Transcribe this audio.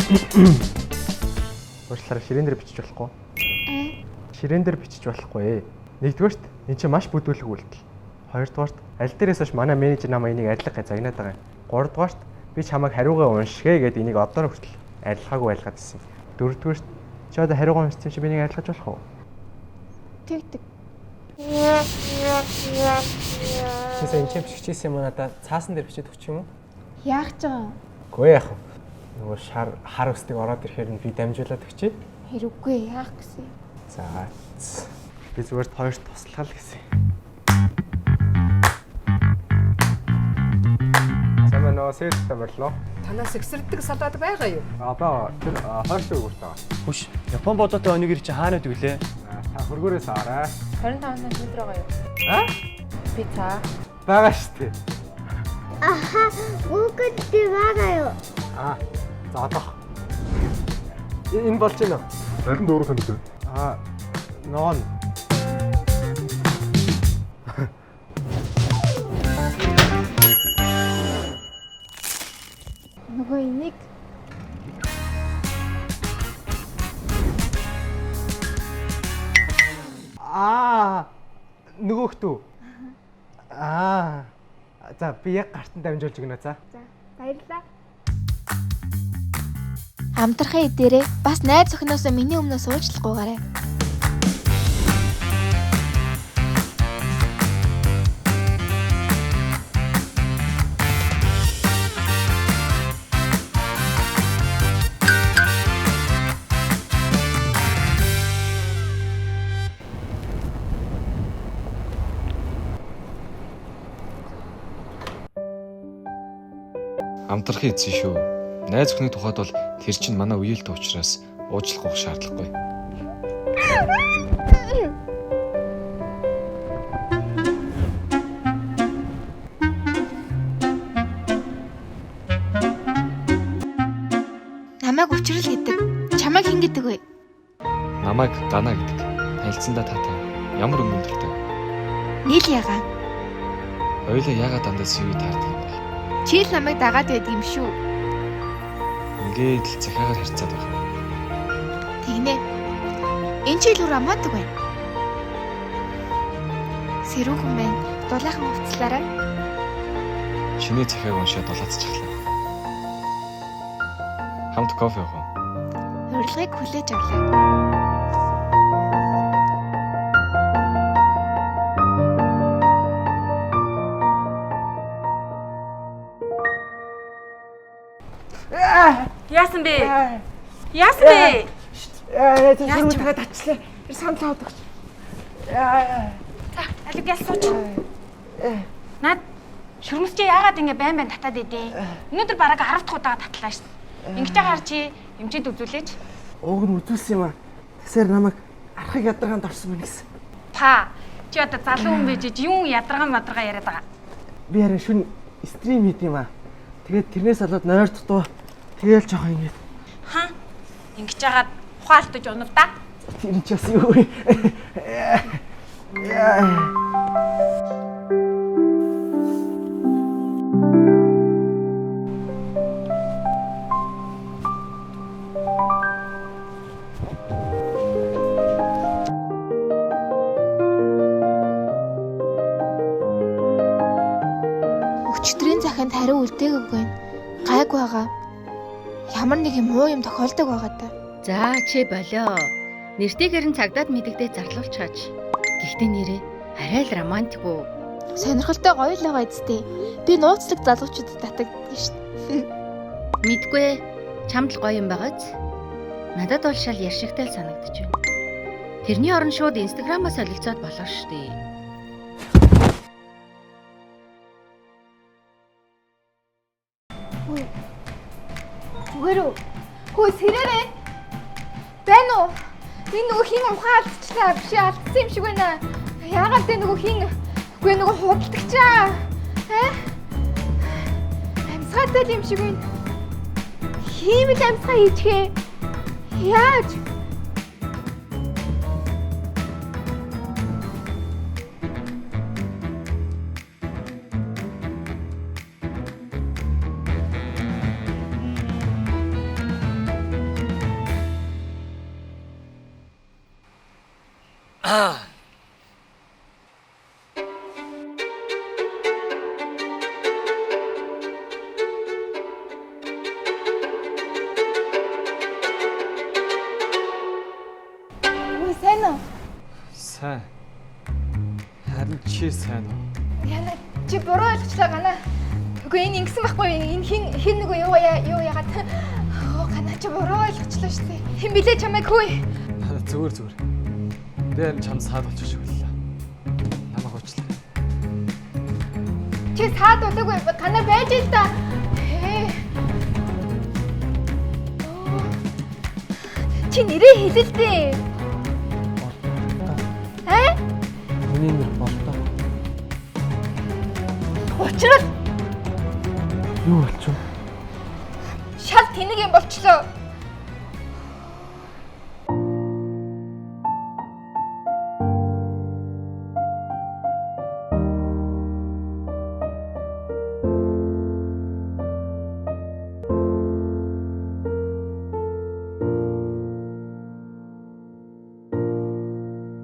Уучлаарай, ширээн дээр бичиж болохгүй. Ширээн дээр бичиж болохгүй. Нэгдүгээрт энэ чинь маш бүдүүлэг үйлдэл. Хоёрдугаарт аль дээрээс хойш манай менежер намайг энийг арилга гэж загнаад байгаа юм. Гуравдугаарт би чамайг хариугаа уншгээ гэд энийг одоо хүртэл арилгаагүй байлгаад ирсэн. Дөрөвдүгээрт чи одоо хариугаа уншсан чи би энийг арилгаж болох уу? Тэгдэг. Чи сая энэ чинь биччихсэн юм уу надаа цаасан дээр бичээд өгчих юм уу? Яах гэж байгаа юм? Үгүй яах вэ? Нөгөө шар хар өстөг ороод ирэхээр нь би дамжуулаад өгчээ. Хэрэггүй яах гэсэн юм? За. Би зүгээр хоёр туслах л гэсэн. Сайн байна уу? Сэвтэй морилоо. Танаас сэгсэрдэг салаад байгаа юу? А баа. Тэр хоёр шиг өгөрт байгаа. Хүш. Япон бодоотой өнөг чи хаана байдаг вүлээ? Та хөргөөрөөс аваарай. 25 см байгаа юу? А? Би цаа. Байгаа шүү дээ. Аха, Google дээр байгаа юу? А. За одоох. Энэ болж байна уу? Аль нь дөрөв танд вэ? А. Нон. Нөгөө энийг Аа. Нөгөөхт үү? Аа. За би яг гартан дамжуулж өгнө за. За, баярлалаа. Амтрахын эдээрээ бас найз охиноосоо миний өмнөөс уучлахгүйгаарай. Амтрахын эзэн шүү. Найз охины тухайд бол тэр чинь манай үеэлтэй учраас уучлах гоох шаардлагагүй. Намайг учрал гэдэг. Чамайг хэн гэдэг вэ? Намайг Дана гэдэг. Танилцсандаа таатай. Ямар өнгөн дуртай. Нийл ягаан. Хоёулаа яагаад дандаа CV таардаг юм бэ? Чи л намайг дагаад байдаг юм шүү. Ингээд л захиагаар харьцаад байх юм. Тэгнэ. Энэ чи илүү романтик байна. Сэрүүхэн байна. Дулаахан хувцлаарай. Чиний захиаг уншаад дулаацчихлаа. Хамт кофе уух уу? Урилгыг хүлээж авлаа. Яасан бэ? Яасан бэ? Яа, тэр сөрөг тагаад тачлаа. Тэр санал авдаг. За, алиг ял сууч. Наад шүрмэс чи яагаад ингэ байн байн татаад идэв? Өнөөдөр бараг 10 дахь удаага татлаа шин. Ингэж байгаа чи эмчэд үзүүлээч. Ууг нь үзүүлсэн юм аа. Тэгсээр намайг архаг ядаргаанд орсон мэн гэсэн. Та чи одоо залуу хүн байж юм ядаргаа мадаргаа яриад байгаа. Би харин шүн стрим хийд юм аа. Тэгээд тэрнээс болоод нойр дутуу тэгээл жоохон ингэж Ха? Ингэж яагаад ухаан алдаж унав да? тэр чи бас юу вэ? Өчигдрийн захинд хариу үлдээгээгүй байна. Гайг байгаа. Ямар нэг юм муу юм тохиолдог байгаа та. За чи болио. Нэртэйгэр нь цагдаад мэдэгдээ зарлуулчихаач. Гэхдээ нэрээ арай л романтик уу. Сонирхолтой гоё л байгаа үстэй. Би нууцлаг залуучуудад татагддаг шүү дээ. Мэдгүй чамд л гоё юм байгааз. Надад бол шал ярьшигтай л санагдаж байна. Тэрний орон шууд инстаграмаа солилцоод болоо шүү дээ. Зүгээр үү? Хөөе сэрээрээ. Байна уу? Энэ нөгөө хин ухаан алдчихлаа. Биш алдсан юм шиг байна. Яагаад тэ нөгөө хин үгүй нөгөө худалдагчаа. Аа? Амьсгаатай л юм шиг байна. Хиймэл амьсгаа хийчихээ. Яаж? Үгүй сайн уу? Сайн. Харин чи сайн уу? Яна чи буруу ойлголоо гана. Үгүй энэ ингэсэн байхгүй энэ хин хин нөгөө юу яа юу яагаад Оо гана чи буруу ойлголоо шүү дээ. Хэн блэ чамайг хүй? Зүгээр зүгээр. Би харин чам саад болчих шиг боллоо. Намайг уучлаарай. Чи саад болоогүй гана байж л да. Ээ. Оо. Чи нэрээ хэлэл дээ. Аа? Миний нэр Болдоо. Учрал Юу болчих вэ? шал тэнэг юм болчлоо.